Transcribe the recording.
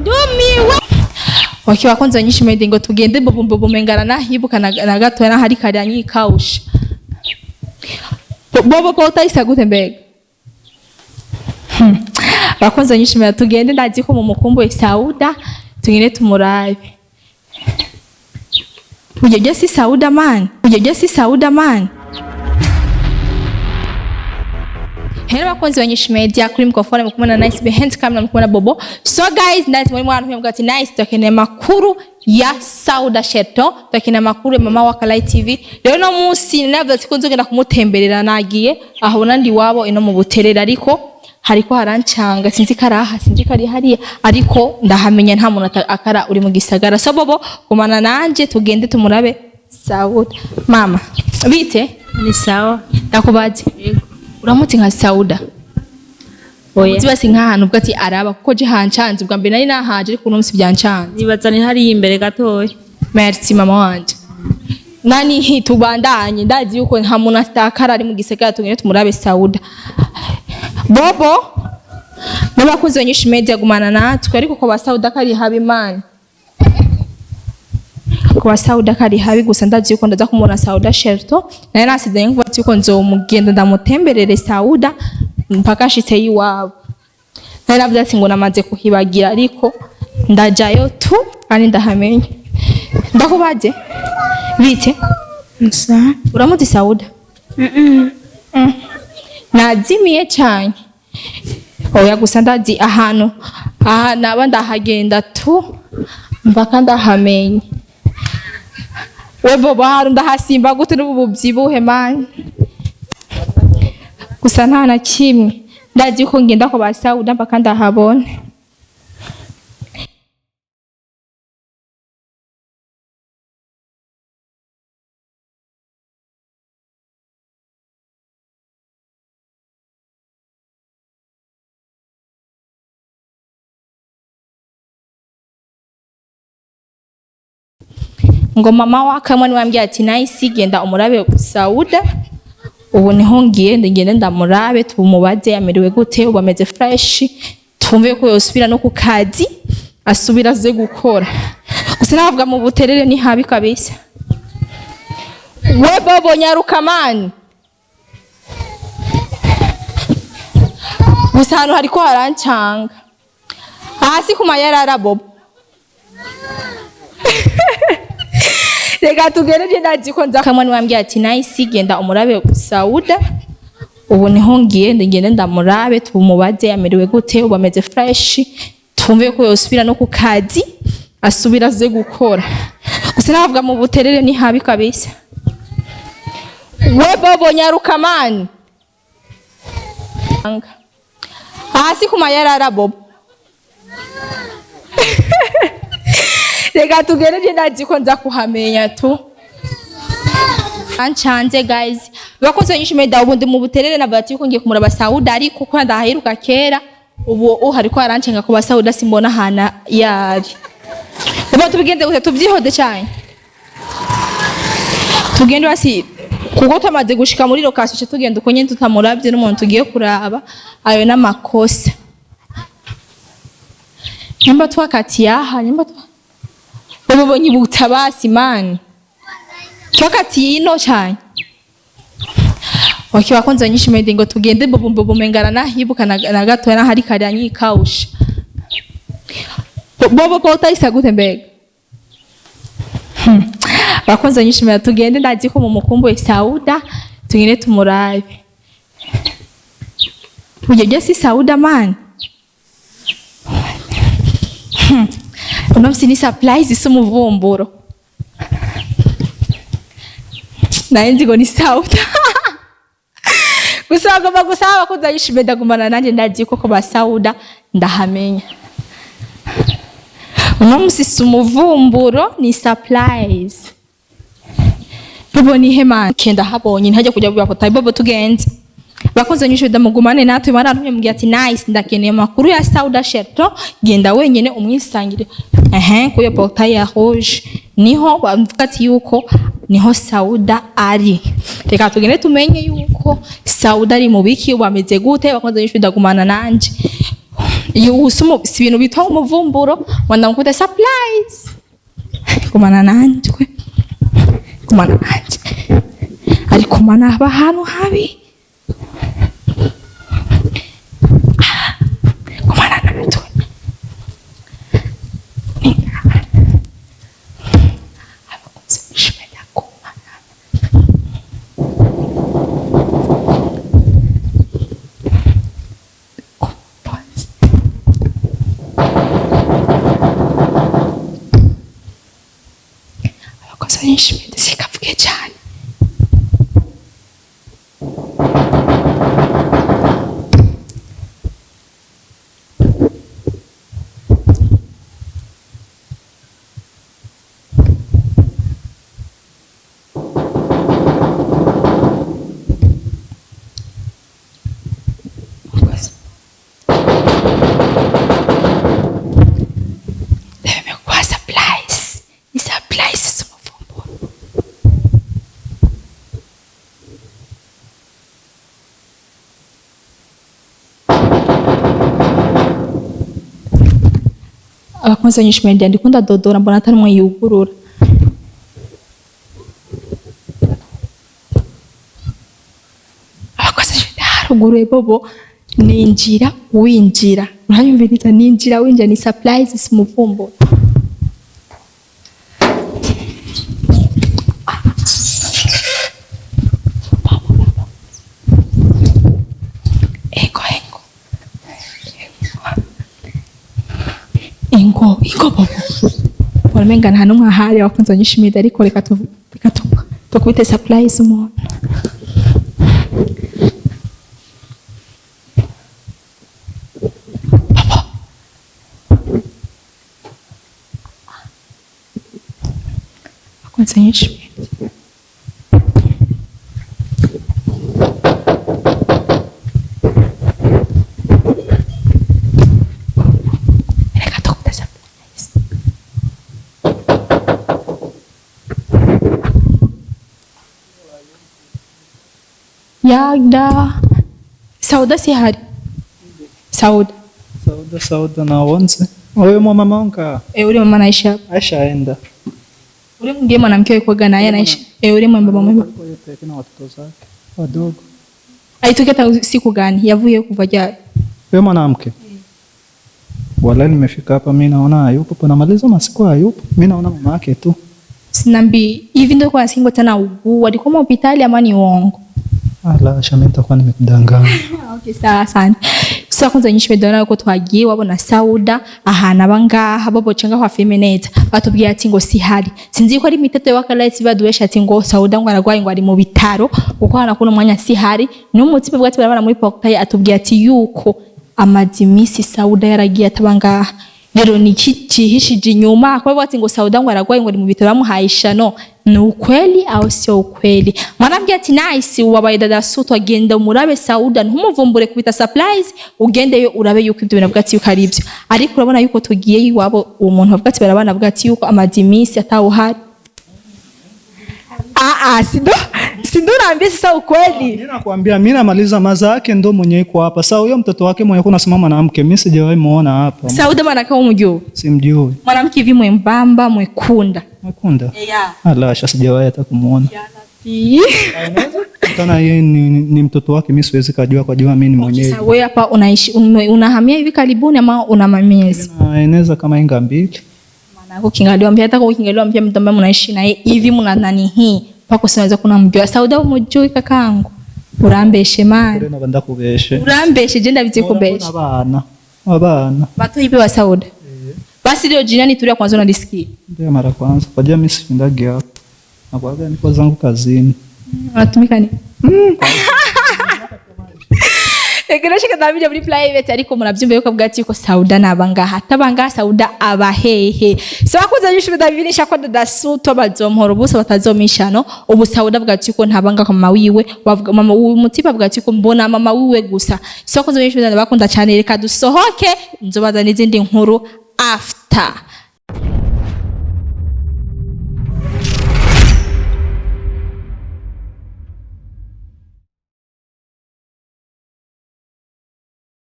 Ndumiwe. Okay, bakunze nyinshi mende ngo tugende bobo bobo mengana nahibuka na gatoya nahari kare anyikawusha. Bobo ko utayisa gute mbega? Bakunze nyinshi mende tugende, ndazi ko mu mukumbuye Sauda, tugende tumurabe. Ujye si Sauda man. Ujye si Sauda man. Hello bakunzi ba Nyinshi Media, kuri microphone mukumwe na Nice, behind camera mukumwe na Bobo. So guys, ndazi muri mwana mbwa ati Nice tukeneye makuru ya Sauda Shelton, tukeneye makuru ya mama wa Kalai TV. Rero no munsi navuze ati ko nzogenda kumutemberera, nagiye aho ndi wabo ino mu Buterere, ariko hariko harancanga, sinzi karaha, sinzi kari hariya, ariko ndahamenya nta muntu akara uri mu gisagara. So Bobo, gumana nanje tugende tumurabe Sauda. Mama, bite? Ni sawa. Ndakubaze. Uramutse nka Sauda? Oya. Uzi basi nk'ahantu ubwo ati araba kuko je hancanze ubwa mbere nari nahaje, ariko uno munsi byancanze. Nibaza ni hariya imbere gatoya. Merci mama wanje. Nani tubandanye, ndazi yuko nta muntu atakara ari mu gisagara, tugende tumurabe Sauda. Bobo n'abakunzi ba Nyinshi Media, gumana natwe, ariko ko ba Sauda kari habi imana. Ku ba Sauda kari habi gusa, ndazi yuko ndaza kumubona Sauda Shelton. Naye nasizanye nkuba ati yuko nzomugenda ndamutemberere Sauda mpaka nshitse iwabo. Nari navuze ati ngo namaze kuhibagira, ariko ndajayo tu kandi ndahamenya. Ndakubaze, bite? Nsa. Uramuzi Sauda? Mm. Nazimiye cyane. Oya, gusa ndazi ahantu aha naba ndahagenda tu mpaka ndahamenya. We Bobo, ahantu ndahasimba gute n'ubu bubyibuhe man? Gusa nta na kimwe, ndazi yuko ngenda ko ba Sauda mpaka ndahabona. Ngo mama wakamwe niwambwiye ati Nice genda umurabe Sauda. Ubu niho ngiye, ngende ndamurabe tumubaze amerewe gute, ubu ameze fresh, twumve ko yosubira no ku kazi, asubira aze gukora. Gusa navuga mu Buterere ni habi kabisa. We Bobo, nyaruka man. Gusa ahantu hariko harancanga hasi ku mayarara. Bobo, reka tugende, je ndazi ko nza kamwe niwambwiye ati Nice genda umurabe Sauda. Ubu niho ngiye, ngende ndamurabe tumubaze amerewe gute, ubu ameze fresh, twumve ko yosubira no ku kazi, asubira aze gukora. Gusa navuga mu Buterere ni habi kabisa. We Bobo, nyaruka man. Hasi ku mayarara. Bobo, reka tugende, je ndazi ko nza kuhamenya tu. Ancanze guys, bakoze Nyinshi Media, ubu ndi mu Buterere, navuga ati yuko ngiye kumuraba Sauda, ariko ko ndahaheruka kera, ubu hariko harancenga ku ba Sauda, simbona hana yari. Ubu tubigenze gute? Tubyihode cyane, tugende basi, kuko tumaze gushika muri location tugenda uko nyene tutamuravye n'umuntu tugiye kuraba, ayo n'amakosa. Nyamba twakatiye aha, nyamba twa bobo nyibutsa basi man, twakatiye ino cyane. Okay, bakunze Nyinshi Media, ngo tugende bobo bobo mengana nahibuka na gatoya nahari kare anyikawusha. Bobo ko utayisa gute mbega? Bakunze Nyinshi Media, tugende, ndazi ko mu mukumbuye Sauda, tugende tumurabe. Ujye si Sauda man. Uno munsi ni surprise, si umuvumburo. Nari nzi ngo ni Sauda. Gusa bagomba gusaba abakunzi ba Nyinshi Media, gumana nanjye, ndazi ko ba Sauda ndahamenya. Uno munsi si umuvumburo, ni surprise. Bobo ni hema kenda habonye ntajya kujya kubapotayi. Bobo, tugenze. Bakoze Nyinshi mugumane natwe. Barantumye mbwira ati Nice ndakeneye amakuru ya Sauda Shelton, genda wenyene umwisangire. Ehe, kuyo portail ya rouge niho bavuga ati yuko niho Sauda ari. Reka tugende tumenye yuko Sauda ari mu biki, bameze gute. Bakoze Nyinshi, ndagumana nanje. Iyo usumu si ibintu bitwa umuvumburo, wanda mukute surprise. Gumana nanje, gumana nanje, ariko mana aba ahantu habi. Ah, gumana natwe. Abakunzi b'ishimwe, gumana. Kumponzi. Abakozi b'ishimwe, sikavuge cyane. Abakozi. Nimekuwa surprise. Ni surprise, si umuvumburo. Abakunzi banyinshi media, ndikunda dodora, mbona atari umwe yugurura. Abakozi haruguruye. Bobo, ninjira winjira, uranyumviriza? Ninjira winjira, ni surprise, si umuvumburo. Ego, ego, ingo, ingo, bobo. Uramenga nta n'umwe ahari. Abakunzi banyishimiye, ariko reka tukubite surprise umuntu. Papa, abakunzi banyishimiye. Reka tukubite surprise. Yagda Sauda si hari Sauda? Sauda, Sauda naonze. Huyo mama monka. E, ule mama anaishi hapa? Ashaenda. Ule mwingine mwanamke alikuwa naye anaishi, e, ule mwembamba mwembamba? Yuko yeye peke na watoto zake wadogo. Aitokea tangu siku gani? Yavuye kuva ryari? Huyo mwanamke. Wala nimefika hapa mimi naona hayupo, panamaliza masiku hayupo. Mimi naona mama yake tu. Sinambi hivi ndio kwa singo tena uguu alikuwa hospitali ama ni uongo? Ala, asha mimi nitakuwa nimekudanganya. Okay, sawa, asante. So kwanza nyinshi medona yuko twagiye wabona Sauda ahantu aba ngaha. Bobo, cenga kwa filme neza. Batubwiye ati ngo sihari, sinzi ko ari imiteto y'abakaraisi baduhesha ati ngo Sauda ngo aragwaye, ngo ari mu bitaro, kuko hana kuno mwanya sihari. N'umutima bwa ati barabana muri portail, atubwiye ati yuko amaze iminsi Sauda yaragiye ataba ngaha. Rero ni iki cihishije inyuma kuba ati ngo Sauda ngo aragwaye, ngo ari mu bitaro, bamuhaye ishano? Ni ukweli au sio ukweli? Mwanambia ati nice wabaye dada Suto, agenda umurabe Sauda, ntumuvumbure, kubita surprise, ugendeyo urabe yuko ibyo bintu avuga ati yuko ari ibyo. Ariko urabona yuko tugiye iwabo, uwo muntu avuga ati barabana, avuga ati yuko amaze iminsi atawuhari. Ah ah, sindo naambia sasa ukweli. Mimi nakwambia mimi namaliza maza yake ndo mwenye yuko hapa. Sasa huyo mtoto wake mwenye kuna simama mwanamke, mimi sijawahi muona hapa. Sauda manaka umujua? Simjui. Mwanamke hivi mwembamba, mwekunda. Mwekunda. Yeah. Ala, asha sijawahi hata kumuona. Kutana yeye ni mtoto wake, mimi siwezi kajua kwa jua mimi ni mwenyewe. Sasa wewe hapa unaishi unahamia hivi karibuni ama una mamiezi? Naeneza kama inga mbili. Maana ukingaliwa mpya, hata ukingaliwa mpya mtu ambaye mnaishi naye hivi mna nani hii pako sinaweza kuna mjua Sauda umujui kakangu. Urambeshe mani. Kure nabanda kubeshe. Urambeshe, je ndabizi kubeshe. Abana. Abana. Watu hivi wa Sauda. Basi ndio jina ni tulia kwanza unalisikia. Ndio mara kwanza. Kwa jua mimi sishindagi hapa. Nakuaga niko zangu kazini. Unatumika ni? Egerashika ndabije muri private, ariko murabyumva yuko avuga ati ko Sauda nabangaha atabanga Sauda abahehe. So bakuze yishu ndabirisha ko dada Suto bazompora ubusa batazomishano. Ubu Sauda avuga ati ko ntabanga kwa mama wiwe, bavuga mama uyu mutipa avuga ati ko mbona mama wiwe gusa. So bakuze yishu ndabakunda cyane, reka dusohoke, nzobaza n'izindi nkuru after.